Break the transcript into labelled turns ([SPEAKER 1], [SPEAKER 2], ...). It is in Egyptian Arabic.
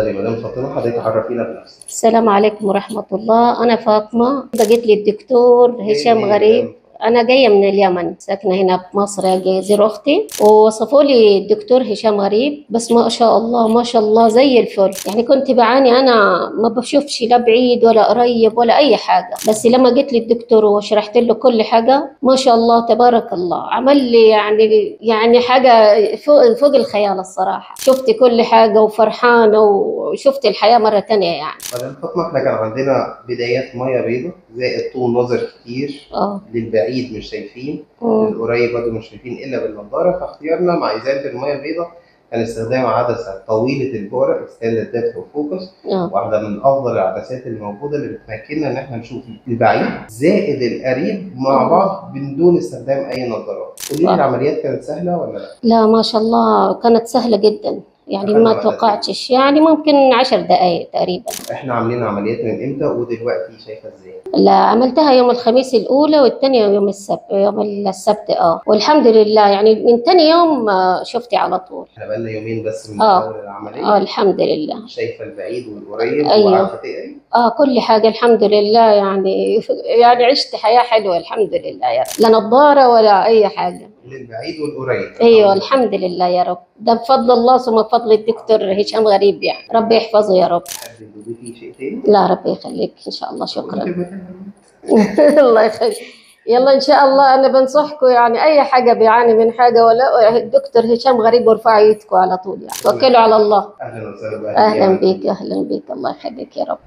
[SPEAKER 1] اتفضلي مدام فاطمة، حضرتك عرفينا بنفسك.
[SPEAKER 2] السلام عليكم ورحمة الله، انا فاطمة، بقيت لي الدكتور هشام غريب. أنا جاية من اليمن، ساكنة هنا في مصر، جاية أزور أختي، ووصفوا لي الدكتور هشام غريب. بس ما شاء الله ما شاء الله زي الفل. يعني كنت بعاني، أنا ما بشوفش لا بعيد ولا قريب ولا أي حاجة، بس لما جيت للدكتور وشرحت له كل حاجة ما شاء الله تبارك الله عمل لي يعني حاجة فوق الخيال الصراحة. شفت كل حاجة وفرحانة وشفت الحياة مرة تانية يعني.
[SPEAKER 1] مدام فاطمة، احنا كان عندنا بدايات مية بيضاء زائد طول نظر كتير للبعيد مش شايفين، القريب برضه مش شايفين الا بالنظاره، فاختيارنا مع ازالة المية البيضاء كان استخدام عدسة طويلة البؤره extended depth of focus، واحدة من افضل العدسات الموجودة اللي بتمكننا ان احنا نشوف البعيد زائد القريب مع بعض من دون استخدام اي نظارات. قولي لي العمليات كانت سهلة ولا لا؟
[SPEAKER 2] لا ما شاء الله كانت سهلة جدا، يعني ما توقعتش، يعني ممكن 10 دقائق تقريبا.
[SPEAKER 1] احنا عاملين عمليات من امتى ودلوقتي شايفه ازاي؟
[SPEAKER 2] لا عملتها يوم الخميس الاولى والثانية يوم السبت، يوم السبت والحمد لله يعني من ثاني يوم شفتي على طول.
[SPEAKER 1] احنا بقالنا يومين بس من اول العملية.
[SPEAKER 2] الحمد لله.
[SPEAKER 1] شايفه البعيد والقريب. أيوه. وعارفه تقري؟
[SPEAKER 2] كل حاجة الحمد لله، يعني عشت حياة حلوة الحمد لله يا رب، لا نظاره ولا اي حاجة.
[SPEAKER 1] للبعيد والقريب.
[SPEAKER 2] ايوه الحمد لله يا رب، ده بفضل الله ثم بفضل الدكتور هشام غريب، يعني ربي يحفظه يا رب.
[SPEAKER 1] حابب تضيفي شيء تاني؟
[SPEAKER 2] لا ربي يخليك ان شاء الله، شكرا. الله يخليك. يلا ان شاء الله انا بنصحكم، يعني اي حاجة بيعاني من حاجة ولا الدكتور هشام غريب وارفعوا ايدكم على طول، يعني توكلوا على الله.
[SPEAKER 1] اهلا وسهلا.
[SPEAKER 2] اهلا بيك، اهلا بيك، الله يخليك يا رب.